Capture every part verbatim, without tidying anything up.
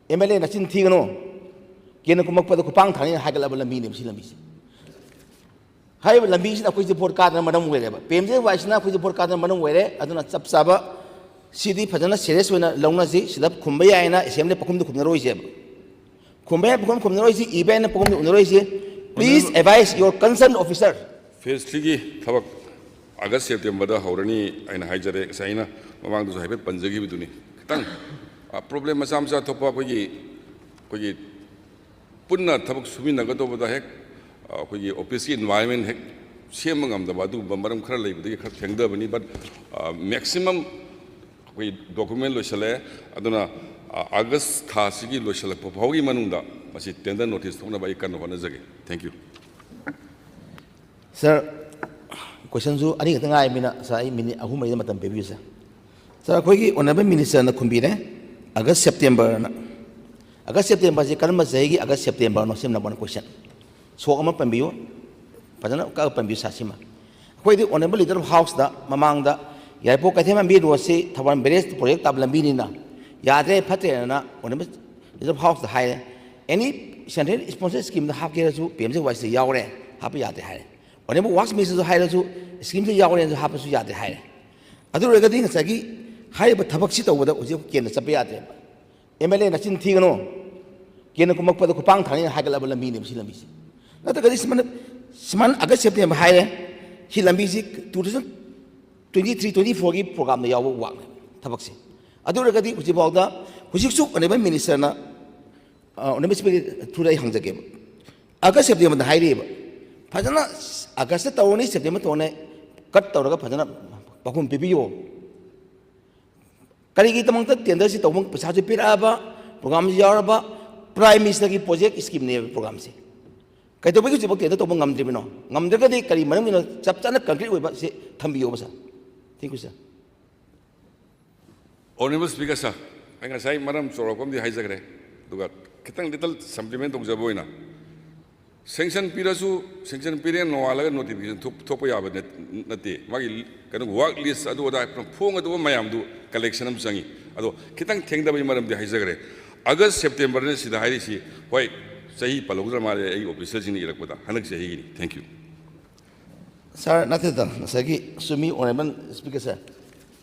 M L A ꯅꯆꯤꯟ ꯊꯤꯒꯅꯨ꯫ ꯀꯦꯟꯅ ꯀꯨꯝꯃꯛꯄꯗ ꯈꯨꯄꯥꯡ ꯊꯥꯅꯤꯅ ꯍꯥꯏꯒꯠꯂꯕ ꯂꯝꯕꯤꯅꯦꯕ ꯁꯤ ꯂꯝꯕꯤꯁꯦ꯫ ꯍꯥꯏꯔꯤꯕ ꯂꯝꯕꯤꯁꯤꯅ ꯑꯩꯈꯣꯏꯁꯦ ꯚꯣꯠ ꯀꯥꯗꯅ ꯃꯔꯝ ꯑꯣꯏꯔꯦꯕ, ꯄꯤ ꯑꯦꯝ ꯖꯦ ꯋꯥꯏꯁꯤꯅ ꯑꯩꯈꯣꯏꯁꯦ ꯚꯣꯠ ꯀꯥꯗꯅ ꯃꯔꯝ ꯑꯣꯏꯔꯦ꯫ ꯑꯗꯨꯅ ꯆꯞ ꯆꯥꯕ ꯁꯤꯗꯤ ꯐꯖꯅ ꯁꯦꯔꯤꯌꯁ ꯑꯣꯏꯅ ꯂꯧꯅꯁꯤ꯫ ꯁꯤꯗ ꯈꯨꯝꯕ ꯌꯥꯏꯅ ꯑꯦꯁꯦꯝꯕ꯭ꯂꯤ ꯄꯥꯎꯈꯨꯝꯗꯤ ꯈꯨꯝꯅꯔꯣꯏꯁꯦꯕ꯫ ꯈꯨꯝꯕ ꯌꯥꯏ ꯄꯥꯎꯈꯨꯝ ꯈꯨꯝꯅꯔꯣꯏꯁꯤ, ꯏꯕ ꯌꯥꯏꯅ ꯄꯥꯎꯈꯨꯝꯗꯤ ꯎꯅꯔꯣꯏꯁꯤ꯫ Please advise your concerned officer. Face ꯊ꯭ꯔꯤꯒꯤ ꯊꯕꯛ ꯑꯥꯒꯁ ꯁꯦꯞꯇꯦꯝꯕꯔꯗ ꯍꯧꯔꯅꯤ ꯍꯥꯏꯅ ꯍꯥꯏꯖꯔꯦ꯫ ꯉꯁꯥꯏ ꯑꯩꯅ ꯃꯃꯥꯡꯗꯁꯨ ꯍꯥꯏꯐꯦꯠ ꯄꯟꯖꯈꯤꯕꯗꯨꯅꯤ꯫ ꯈꯤꯇꯪ ꯄ꯭ꯔꯣꯕ꯭ꯂꯦꯝ ꯃꯆꯥ ꯃꯆꯥ ꯊꯣꯛꯄ ꯑꯩꯈꯣꯏꯒꯤ ꯑꯩꯈꯣꯏꯒꯤ ꯄꯨꯟꯅ ꯊꯕꯛ ꯁꯨꯃꯤꯟꯅꯒꯗꯧꯕꯗ ꯍꯦꯛ ꯑꯩꯈꯣꯏꯒꯤ ꯑꯣꯐꯤꯁꯀꯤ ꯏꯟꯚꯥꯏꯔꯣꯟꯃꯦꯟ ꯍꯦꯛ ꯁꯦꯝꯕ ꯉꯝꯗꯕ ꯑꯗꯨꯒꯨꯝꯕ ꯃꯔꯝ ꯈꯔ ꯂꯩꯕꯗꯒꯤ ꯈꯔ ꯊꯦꯡꯊꯕꯅꯤ꯫ But maximum ꯑꯩꯈꯣꯏ ꯗꯣꯀꯨꯃꯦꯟ ꯂꯣꯏꯁꯤꯜꯂꯛꯑꯦ꯫ ꯑꯗꯨꯅ ꯑꯥꯒꯁ ꯊꯥꯁꯤꯒꯤ ꯂꯣꯏꯁꯤꯜꯂꯛꯄ ꯐꯥꯎꯒꯤ ꯃꯅꯨꯡꯗ ꯃꯁꯤ ꯇꯦꯟꯗꯔ ꯅꯣꯇꯤꯁ ꯊꯣꯛꯅꯕ ꯑꯩ ꯀꯟꯅ ꯍꯣꯠꯅꯖꯒꯦ꯫ Thank you꯫ ꯁꯥꯔ, ꯀꯣꯏꯁꯟꯁꯨ ꯑꯅꯤꯈꯛꯇ ꯉꯥꯏꯔꯕꯅꯤꯅ ꯁꯥꯔ ꯑꯩ ꯃꯤꯅꯤꯠ ꯑꯍꯨꯝ ꯃꯔꯤꯗ ꯃꯇꯝ ꯄꯤꯕꯤꯌꯨ ꯁꯥꯔ꯫ ꯁꯥꯔ, ꯑꯩꯈꯣꯏꯒꯤ ꯑꯣꯅꯔꯦꯕꯜ ꯃꯤꯅꯤꯁꯇꯔꯅ ꯈꯨꯝꯕꯤꯔꯦ, ꯑꯥꯒꯁ ꯁꯦꯞꯇꯦꯝꯕꯔꯅ꯫ ꯑꯥꯒꯁ ꯁꯦꯞꯇꯦꯝꯕꯔꯁꯤ ꯀꯔꯝꯕ ꯆꯍꯤꯒꯤ ꯑꯥꯒꯁ ꯁꯦꯞꯇꯦꯝꯕꯔꯅꯣ? ꯁꯤꯃ ꯅꯝꯕꯔ ꯋꯥꯟ ꯀꯣꯏꯁꯟ꯫ ꯁꯣꯛ ꯑꯃ ꯄꯟꯕꯤꯌꯨ, ꯐꯖꯅ ꯀꯛꯑ ꯄꯟꯕꯤꯌꯨ ꯁꯥꯔ꯫ ꯁꯤꯃ ꯑꯩꯈꯣꯏꯗꯤ ꯑꯣꯅꯔꯦꯕꯜ ꯂꯤꯗꯔ ꯑꯣꯐ ꯍꯥꯎꯁꯇ ꯃꯃꯥꯡꯗ ꯌꯥꯏꯔꯤꯄꯣꯛ ꯀꯩꯊꯦꯜꯃꯥꯟꯕꯤ ꯔꯣꯗꯁꯤ ꯊꯧꯕꯥꯜ ꯕꯦꯔꯦꯖ ꯄ꯭ꯔꯣꯖꯦꯛ ꯇꯥꯕ ꯂꯝꯕꯤꯅꯤꯅ ꯌꯥꯗ꯭ꯔꯦ, ꯐꯠꯇ꯭ꯔꯦꯅ ꯑꯣꯅꯔꯦꯕꯜ ꯂꯤꯗꯔ ꯑꯣꯐ ꯍꯥꯎꯁꯇ ꯍꯥꯏꯔꯦ꯫ ꯑꯦꯅꯤ ꯁꯦꯟꯇ꯭ꯔꯦꯜ ꯁ꯭ꯄꯣꯟꯁꯔ ꯁ꯭ꯀꯤꯝꯗ ꯍꯥꯞꯀꯦꯔꯁꯨ ꯄꯤ ꯑꯦꯝ ꯖꯦ ꯋꯥꯏꯁꯤꯗ ꯌꯥꯎꯔꯦ, ꯍꯥꯞꯄ ꯌꯥꯗ꯭ꯔꯦ ꯍꯥꯏꯔꯦ꯫ ꯑꯣꯅꯔꯦꯕꯜ ꯋꯥꯔꯛꯁ ꯃꯤꯅꯤꯁꯇꯔꯁꯨ ꯍꯥꯏꯔꯁꯨ ꯁ꯭ꯀꯤꯝꯁꯤꯗ ꯌꯥꯎꯔꯦꯅꯁꯨ ꯍꯥꯞꯄꯁꯨ ꯌꯥꯗ꯭ꯔꯦ ꯍꯥꯏꯔꯦ꯫ ꯑꯗꯨ ꯑꯣꯏꯔꯒꯗꯤ ꯉꯁꯥꯏꯒꯤ ꯍꯥꯏꯔꯤꯕ ꯊꯕꯛꯁꯤ ꯇꯧꯕꯗ ꯍꯧꯖꯤꯛ ꯀꯦꯟꯅ ꯆꯠꯄ ꯌꯥꯗ꯭ꯔꯦꯕ꯫ ꯑꯦꯝ ꯑꯦꯜ ꯑꯦ ꯅꯆꯤꯟ ꯊꯤꯒꯅꯨ, ꯀꯦꯟꯅ ꯀꯨꯝꯃꯛꯄꯗ ꯈꯨꯄꯥꯡ ꯊꯥꯅꯤꯅ ꯍꯥꯏꯒꯠꯂꯕ ꯂꯝꯕꯤꯅꯦꯕ ꯁꯤ ꯂꯝꯕꯤꯁꯦ꯫ ꯅꯠꯇ꯭ꯔꯒꯗꯤ ꯁꯨꯃꯥꯏꯅ ꯁꯨꯃꯥꯏꯅ ꯑꯥꯒꯁ ꯁꯦꯞꯇꯦꯝꯕꯔ ꯍꯥꯏꯔꯦ, ꯁꯤ ꯂꯝꯕꯤꯁꯤ two thousand twenty three twenty ꯐꯣꯔꯒꯤ ꯄ꯭ꯔꯣꯒ꯭ꯔꯥꯝꯗ ꯌꯥꯎꯕ ꯋꯥꯛꯅꯦ ꯊꯕꯛꯁꯦ꯫ ꯑꯗꯨ ꯑꯣꯏꯔꯒꯗꯤ ꯍꯧꯖꯤꯛꯐꯥꯎꯗ ꯍꯧꯖꯤꯛꯁꯨ ꯑꯣꯅꯔꯦꯕꯜ ꯃꯤꯅꯤꯁꯇꯔꯅ, ꯑꯣꯅꯔꯦꯕꯜ ꯁ꯭ꯄꯤꯀꯔ ꯊ꯭ꯔꯨꯗ ꯑꯩ ꯍꯪꯖꯒꯦꯕ, ꯑꯥꯒꯁ ꯁꯦꯞꯇꯦꯝꯕꯔꯗ ꯍꯥꯏꯔꯤꯕ ꯐꯖꯅ ꯑꯥꯒꯁꯇ ꯇꯧꯔꯅꯤ, ꯁꯦꯞꯇꯦꯝꯕꯔ ꯇꯧꯔꯅꯤ, ꯀꯠ ꯇꯧꯔꯒ ꯐꯖꯅ ꯄꯥꯎꯈꯨꯝ ꯄꯤꯕꯤꯌꯣ꯫ ꯀꯔꯤꯒꯤꯗꯃꯛꯇ ꯇꯦꯟꯗꯔꯁꯤ ꯇꯧꯕ, ꯄꯩꯁꯥꯁꯨ ꯄꯤꯔꯛꯑꯕ, ꯄ꯭ꯔꯣꯒ꯭ꯔꯥꯝꯁꯨ ꯌꯥꯎꯔꯕ, ꯄ꯭ꯔꯥꯏꯝ ꯃꯤꯅꯤꯁꯇꯔꯒꯤ ꯄ꯭ꯔꯣꯖꯦꯛ ꯁ꯭ꯀꯤꯝꯅꯦꯕ ꯄ꯭ꯔꯣꯒ꯭ꯔꯥꯝꯁꯦ꯫ ꯀꯩꯗꯧꯕꯒꯤ ꯍꯧꯖꯤꯛꯐꯥꯎ ꯇꯦꯟꯗꯔ ꯇꯧꯕ ꯉꯝꯗ꯭ꯔꯤꯕꯅꯣ? ꯉꯝꯗ꯭ꯔꯒꯗꯤ ꯀꯔꯤ ꯃꯔꯝꯒꯤꯅꯣ? ꯆꯞ ꯆꯥꯅ ꯀꯟꯀ꯭ꯔꯤꯠ ꯑꯣꯏꯕ ꯁꯤ ꯊꯝꯕꯤꯌꯣꯕ ꯁꯥꯔ꯫ Thank you, sir. Honourable Speaker sir, ꯑꯩ ꯉꯁꯥꯏ ꯃꯔꯝ ꯆꯥꯎꯔꯥꯛꯄ ꯑꯃꯗꯤ ꯍꯥꯏꯖꯈ꯭ꯔꯦ꯫ ꯑꯗꯨꯒ ꯈꯤꯇꯪ ꯂꯤꯇꯜ ꯁꯝꯄ꯭ꯂꯤꯃꯦꯟ ꯇꯧꯖꯕ ꯑꯣꯏꯅ, ꯁꯦꯡꯁꯟ ꯄꯤꯔꯁꯨ, ꯁꯦꯡꯁꯟ ꯄꯤꯔꯦ ꯅꯣꯡꯉꯥꯜꯂꯒ ꯅꯣꯇꯤꯐꯤꯀꯦꯁꯟ ꯊꯣꯛ- ꯊꯣꯛꯄ ꯌꯥꯕ ꯅꯠ- ꯅꯠꯇꯦ꯫ ꯃꯥꯒꯤ ꯀꯩꯅꯣ, ꯋꯥꯔꯛ ꯂꯤꯁ ꯑꯗꯨ ꯑꯗꯥ ꯐꯣꯡꯒꯗꯧꯕ ꯃꯌꯥꯝꯗꯨ ꯀꯂꯦꯛꯁꯟ ꯑꯃ ꯆꯪꯉꯤ꯫ ꯑꯗꯣ ꯈꯤꯇꯪ ꯊꯦꯡꯊꯕꯒꯤ ꯃꯔꯝꯗꯤ ꯍꯥꯏꯖꯈ꯭ꯔꯦ꯫ ꯑꯥꯒꯁ ꯁꯦꯞꯇꯦꯝꯕꯔꯅ ꯁꯤꯗ ꯍꯥꯏꯔꯤꯁꯤ, ꯍꯣꯏ, ꯆꯍꯤ ꯄꯜꯍꯧꯗ꯭ꯔ ꯃꯥꯜꯂꯦ ꯑꯩ ꯑꯣꯐꯤꯁꯤꯌꯦꯜꯁꯤꯡꯅ ꯏꯔꯛꯄꯗ, ꯍꯟꯗꯛ ꯆꯍꯤꯒꯤꯅꯤ꯫ Thank you꯫ ꯁꯥꯔ, ꯅꯠꯇꯦꯗ, ꯉꯁꯥꯏꯒꯤ ꯆꯨꯝꯃꯤ, ꯑꯣꯅꯔꯦꯕꯜ ꯁ꯭ꯄꯤꯀꯔ ꯁꯥꯔ꯫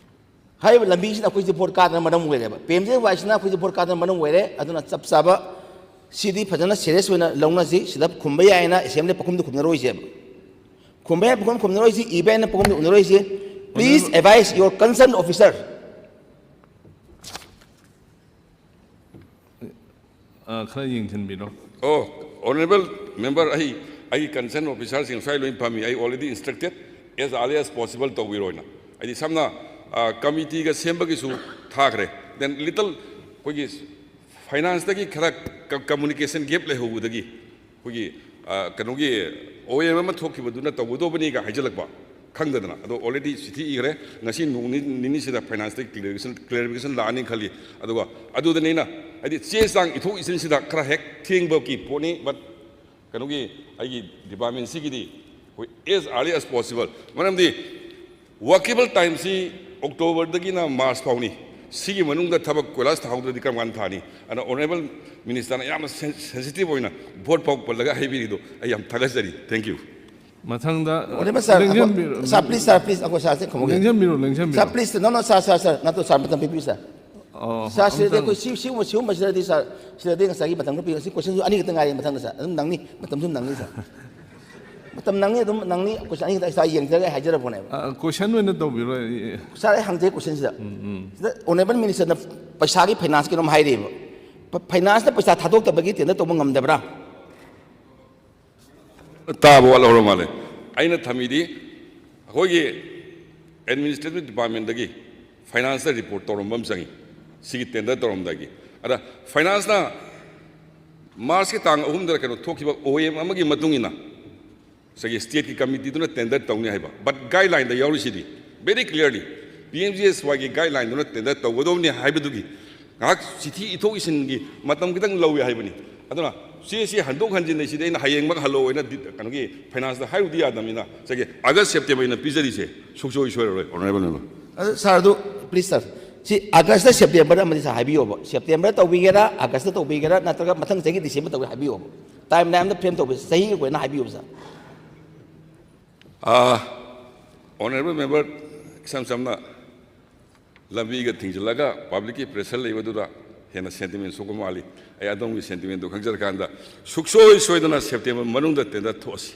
ꯍꯥꯏꯔꯤꯕ ꯂꯝꯕꯤꯁꯤꯅ ꯑꯩꯈꯣꯏꯁꯦ ꯚꯣꯠ ꯀꯥꯗꯅ ꯃꯔꯝ ꯑꯣꯏꯔꯦꯕ, ꯄꯤ ꯑꯦꯝ ꯖꯤ ꯑꯦ ꯋꯥꯏꯁꯤꯅ ꯑꯩꯈꯣꯏꯁꯦ ꯚꯣꯠ ꯀꯥꯗꯅ ꯃꯔꯝ ꯑꯣꯏꯔꯦ꯫ ꯑꯗꯨꯅ ꯆꯞ ꯆꯥꯕ ꯁꯤꯗꯤ ꯐꯖꯅ ꯁꯦꯔꯤꯌꯁ ꯑꯣꯏꯅ ꯂꯧꯅꯁꯤ꯫ ꯁꯤꯗ ꯈꯨꯝꯕ ꯌꯥꯏꯅ ꯑꯦꯁꯦꯝꯕ꯭ꯂꯤ ꯄꯥꯎꯈꯨꯝꯗ ꯈꯨꯝꯅꯔꯣꯏꯁꯦꯕ꯫ ꯈꯨꯝꯕ ꯌꯥꯏ ꯄꯥꯎꯈꯨꯝ ꯈꯨꯝꯅꯔꯣꯏꯁꯤ, ꯏꯕ ꯌꯥꯏꯅ ꯄꯥꯎꯈꯨꯝꯗ ꯎꯅꯔꯣꯏꯁꯤ꯫ Please advise your concerned officer. ꯑ, ꯈꯔ ꯌꯦꯡꯁꯤꯟꯕꯤꯔꯣ꯫ ꯑꯣ, ꯑꯣꯅꯔꯦꯕꯜ ꯃꯦꯝꯕꯔ, ꯑꯩ, ꯑꯩꯒꯤ ꯀꯟꯁꯔꯟ ꯑꯣꯐꯤꯁꯥꯔꯁꯤꯡ ꯁ꯭ꯋꯥꯏ ꯂꯣꯏ ꯐꯝꯃꯤ꯫ ꯑꯩ already instructed, as early as possible ꯇꯧꯕꯤꯔꯣꯅ꯫ ꯍꯥꯏꯗꯤ ꯁꯝꯅ, ꯑ, ꯀꯃꯤꯇꯤꯒ ꯁꯦꯝꯕꯒꯤꯁꯨ ꯊꯥꯈ꯭ꯔꯦ꯫ Then little ꯑꯩꯈꯣꯏꯒꯤ ꯐꯥꯏꯅꯥꯟꯁꯇꯒꯤ ꯈꯔ ꯀ-, ꯀꯝꯃꯨꯅꯤꯀꯦꯁꯟ ꯒꯦꯞ ꯂꯩꯍꯧꯕꯗꯒꯤ ꯑꯩꯈꯣꯏꯒꯤ, ꯑ, ꯀꯩꯅꯣꯒꯤ ꯑꯣ ꯑꯦꯝ ꯑꯃ ꯊꯣꯛꯈꯤꯕꯗꯨꯅ ꯇꯧꯒꯗꯧꯕꯅꯤꯒ ꯍꯥꯏꯖꯤꯜꯂꯛꯄ ꯈꯪꯗꯗꯅ꯫ ꯑꯗꯣ already ꯆꯤꯊꯤ ꯏꯈ꯭ꯔꯦ꯫ ꯉꯁꯤ ꯅꯣꯡ ꯅꯤ-, ꯅꯤꯅꯤꯁꯤꯗ ꯐꯥꯏꯅꯥꯟꯁꯇꯒꯤ ꯀ꯭ꯂꯦꯔꯤꯐꯤꯀꯦꯁꯟ, ꯀ꯭ꯂꯦꯔꯤꯐꯤꯀꯦꯁꯟ ꯂꯥꯛꯑꯅꯤ ꯈꯜꯂꯤ꯫ ꯑꯗꯨꯒ ꯑꯗꯨꯗꯅꯤ ꯑꯩꯅ, ꯍꯥꯏꯗꯤ, ꯆꯦ ꯆꯥꯡ ꯏꯊꯣꯛ ꯏꯁꯤꯟꯁꯤꯗ ꯈꯔ ꯍꯦꯛ ꯊꯦꯡꯕꯒꯤ ꯄꯣꯠꯅꯤ, but ꯀꯩꯅꯣꯒꯤ ꯑꯩꯒꯤ ꯗꯤꯄꯥꯔꯠꯃꯦꯟꯁꯤꯒꯤꯗꯤ ꯑꯩꯈꯣꯏ as early as possible, ꯃꯔꯝꯗꯤ ꯋꯥꯔꯀꯦꯕꯜ ꯇꯥꯏꯝꯁꯤ ꯑꯣꯛꯇꯣꯕꯔꯗꯒꯤꯅ ꯃꯥꯔꯆ ꯐꯥꯎꯅꯤ꯫ ꯁꯤꯒꯤ ꯃꯅꯨꯡꯗ ꯊꯕꯛ ꯀꯣꯏꯂꯥꯁ ꯊꯥꯍꯧꯗ꯭ꯔꯗꯤ ꯀꯔꯝ ꯀꯥꯟꯗ ꯊꯥꯅꯤ? ꯑꯗꯨꯅ ꯑꯣꯅꯔꯦꯕꯜ ꯃꯤꯅꯤꯁꯇꯔꯅ ꯌꯥꯝꯅ ꯁꯦꯟ-, ꯁꯦꯟꯁꯤꯇꯤꯚ ꯑꯣꯏꯅ ꯚꯣꯠ ꯐꯥꯎ ꯄꯜꯂꯒ ꯍꯥꯏꯕꯤꯔꯤꯗꯣ ꯑꯩ ꯌꯥꯝ ꯊꯥꯒꯠꯆꯔꯤ꯫ Thank you꯫ ꯃꯊꯪꯗ ꯑꯣꯅꯔꯦꯕꯜ ꯁꯥꯔ, ꯂꯦꯡꯁꯤꯟꯕꯤꯔꯣ꯫ ꯁꯥꯔ, ꯄ꯭ꯂꯤꯁ ꯁꯥꯔ, ꯄ꯭ꯂꯤꯁ, ꯑꯩꯈꯣꯏ ꯁꯥꯔꯁꯦ ꯈꯨꯝꯃꯒꯦ꯫ ꯂꯦꯡꯁꯤꯟꯕꯤꯔꯣ, ꯂꯦꯡꯁꯤꯟꯕꯤꯔꯣ꯫ ꯁꯥꯔ, ꯄ꯭ꯂꯤꯁ, ꯅꯣ, ꯅꯣ, ꯁꯥꯔ, ꯁꯥꯔ, ꯁꯥꯔ, ꯅꯠꯇꯣ, ꯁꯥꯔ, ꯃꯇꯝ ꯄꯤꯕꯤꯌꯨ, ꯁꯥꯔ꯫ ꯑꯣ, ꯁꯥꯔ, ꯁꯤꯗꯗꯤ ꯑꯝꯇꯪ ꯑꯩꯈꯣꯏ ꯁꯤ-, ꯁꯤꯒꯨꯝꯕ, ꯁꯤꯒꯨꯝꯕꯁꯤꯗꯗꯤ, ꯁꯥꯔ, ꯁꯤꯗꯗꯤ ꯉꯁꯥꯏꯒꯤ ꯃꯇꯝ ꯈꯔ ꯄꯤꯌꯨ꯫ ꯁꯤ ꯀꯣꯏꯁꯟꯁꯨ ꯑꯅꯤꯈꯛꯇ ꯉꯥꯏꯔꯦ ꯃꯊꯪꯗ, ꯁꯥꯔ꯫ ꯑꯗꯨꯝ ꯅꯪꯅꯤ, ꯃꯇꯝꯁꯨ ꯅꯪꯅꯤ, ꯁꯥꯔ꯫ ꯃꯇꯝ ꯅꯪꯅꯤ, ꯑꯗꯨꯝ ꯅꯪꯅꯤ꯫ ꯀꯣꯏꯁꯟ ꯑꯅꯤꯈꯛꯇ ꯑꯩ ꯁꯥꯔ ꯌꯦꯡꯖꯔꯒ ꯑꯩ ꯍꯥꯏꯖꯔꯛꯄꯅꯦꯕ꯫ ꯑ, ꯀꯣꯏꯁꯟ ꯑꯣꯏꯅ ꯇꯧꯕꯤꯔꯣ꯫ ꯑꯩ- ꯁꯥꯔ, ꯑꯩ ꯍꯪꯖꯒꯦ ꯀꯣꯏꯁꯟꯁꯤꯗ꯫ ꯁꯤꯗ ꯑꯣꯅꯔꯦꯕꯜ ꯃꯤꯅꯤꯁꯇꯔꯅ ꯄꯩꯁꯥꯒꯤ, ꯐꯥꯏꯅꯥꯟꯁꯀꯤ ꯑꯗꯨꯝ ꯍꯥꯏꯔꯤꯕ꯫ ꯐ-, ꯐꯥꯏꯅꯥꯟꯁꯅ ꯄꯩꯁꯥ ꯊꯥꯗꯣꯛꯇꯕꯒꯤ ꯇꯦꯟꯗꯔ ꯇꯧꯕ ꯉꯝꯗꯕ꯭ꯔꯥ? ꯇꯥꯕ ꯋꯥꯠꯍꯧꯔ ꯃꯥꯜꯂꯦ꯫ ꯑꯩꯅ ꯊꯝꯃꯤꯗꯤ ꯑꯩꯈꯣꯏꯒꯤ ꯑꯦꯗꯃꯤꯅꯤꯁꯇ꯭ꯔꯦꯇꯤꯚ ꯗꯤꯄꯥꯔꯠꯃꯦꯟꯗꯒꯤ ꯐꯥꯏꯅꯥꯟꯁꯇ ꯔꯤꯄꯣꯔꯠ ꯇꯧꯔꯝꯕ ꯑꯃ ꯆꯪꯉꯤ, ꯁꯤꯒꯤ ꯇꯦꯟꯗꯔ ꯇꯧꯔꯝꯗꯥꯏꯒꯤ꯫ ꯑꯗ ꯐꯥꯏꯅꯥꯟꯁꯅ ꯃꯥꯔꯆꯀꯤ ꯇꯥꯡ ꯑꯍꯨꯝꯗ ꯀꯩꯅꯣ ꯊꯣꯛꯈꯤꯕ ꯑꯣ ꯑꯦꯝ ꯑꯃꯒꯤ ꯃꯇꯨꯡ ꯏꯟꯅ ꯉꯁꯥꯏꯒꯤ ꯁ꯭ꯇꯦꯠꯀꯤ ꯀꯃꯤꯇꯤꯗꯨꯅ ꯇꯦꯟꯗꯔ ꯇꯧꯅꯤ ꯍꯥꯏꯕ, but ꯒꯥꯏꯗꯂꯥꯏꯟꯗ ꯌꯥꯎꯔꯤꯁꯤꯗꯤ very clearly P M G S ꯋꯥꯏꯒꯤ ꯒꯥꯏꯗꯂꯥꯏꯟꯗꯨꯅ ꯇꯦꯟꯗꯔ ꯇꯧꯒꯗꯧꯕꯅꯤ ꯍꯥꯏꯕꯗꯨꯒꯤ ꯉꯥꯏꯍꯥꯛ ꯆꯤꯊꯤ ꯏꯊꯣꯛ ꯏꯁꯤꯟꯒꯤ ꯃꯇꯝ ꯈꯤꯇꯪ ꯂꯧꯏ ꯍꯥꯏꯕꯅꯤ꯫ ꯑꯗꯨꯅ ꯆꯦꯁꯤ ꯍꯟꯗꯣꯛ ꯍꯟꯖꯤꯟ ꯑꯁꯤꯗꯤ ꯑꯩꯅ ꯍꯌꯦꯡꯃꯛ ꯍꯜꯂꯛꯑꯣ ꯍꯥꯏꯅ ꯗꯤ-, ꯀꯩꯅꯣꯒꯤ ꯐꯥꯏꯅꯥꯟꯁꯇ ꯍꯥꯏꯔꯨꯗꯤ ꯌꯥꯗꯕꯅꯤꯅ, ꯉꯁꯥꯏꯒꯤ ꯑꯥꯒꯁ ꯁꯦꯞꯇꯦꯝꯕꯔ ꯑꯩꯅ ꯄꯤꯖꯔꯤꯁꯦ ꯁꯨꯡꯁꯣꯏ ꯁꯣꯏꯔꯔꯣꯏ, ꯑꯣꯅꯔꯦꯕꯜ ꯃꯦꯝꯕꯔ꯫ ꯑꯗꯨ ꯁꯥꯔ, ꯑꯗꯨ ꯄ꯭ꯂꯤꯁ ꯁꯥꯔ, ꯁꯤ ꯑꯥꯒꯁꯇ, ꯁꯦꯞꯇꯦꯝꯕꯔꯗ ꯑꯃꯗꯤ ꯁꯥꯔ ꯍꯥꯏꯕꯤꯌꯣꯕ, ꯁꯦꯞꯇꯦꯝꯕꯔꯗ ꯇꯧꯕꯤꯒꯦꯔꯥ, ꯑꯥꯒꯁꯇ ꯇꯧꯕꯤꯒꯦꯔꯥ, ꯅꯠꯇ꯭ꯔꯒ ꯃꯊꯪ ꯆꯍꯤꯒꯤ ꯗꯤꯁꯦꯝꯕꯔ ꯇꯧꯒꯦ ꯍꯥꯏꯕꯤꯌꯣꯕ, ꯇꯥꯏꯝ ꯂꯥꯏꯟ ꯑꯃꯗ ꯐ꯭ꯔꯦꯝ ꯇꯧꯕꯤꯌꯨ, ꯆꯍꯤꯒꯤ ꯑꯣꯏꯅ ꯍꯥꯏꯕꯤꯌꯣꯕ ꯁꯥꯔ꯫ ꯑꯥ, ꯑꯣꯅꯔꯦꯕꯜ ꯃꯦꯝꯕꯔ, ꯏꯁꯝ ꯁꯝꯅ ꯂꯝꯕꯤꯒ ꯊꯤꯡꯖꯤꯜꯂꯒ ꯄꯕ꯭ꯂꯤꯛꯀꯤ ꯄ꯭ꯔꯦꯁꯔ ꯂꯩꯕꯗꯨꯗ ꯍꯦꯟꯅ ꯁꯦꯟꯇꯤꯃꯦꯟ ꯁꯣꯛꯄ ꯃꯥꯜꯂꯤ꯫ ꯑꯩ ꯑꯗꯣꯝꯒꯤ ꯁꯦꯟꯇꯤꯃꯦꯟꯗꯨ ꯈꯪꯖꯔꯀꯥꯟꯗ ꯁꯨꯛꯁꯣꯏ ꯁꯣꯏꯗꯅ ꯁꯦꯞꯇꯦꯝꯕꯔ ꯃꯅꯨꯡꯗ ꯇꯦꯟꯗꯔ ꯊꯣꯛꯑꯁꯤ꯫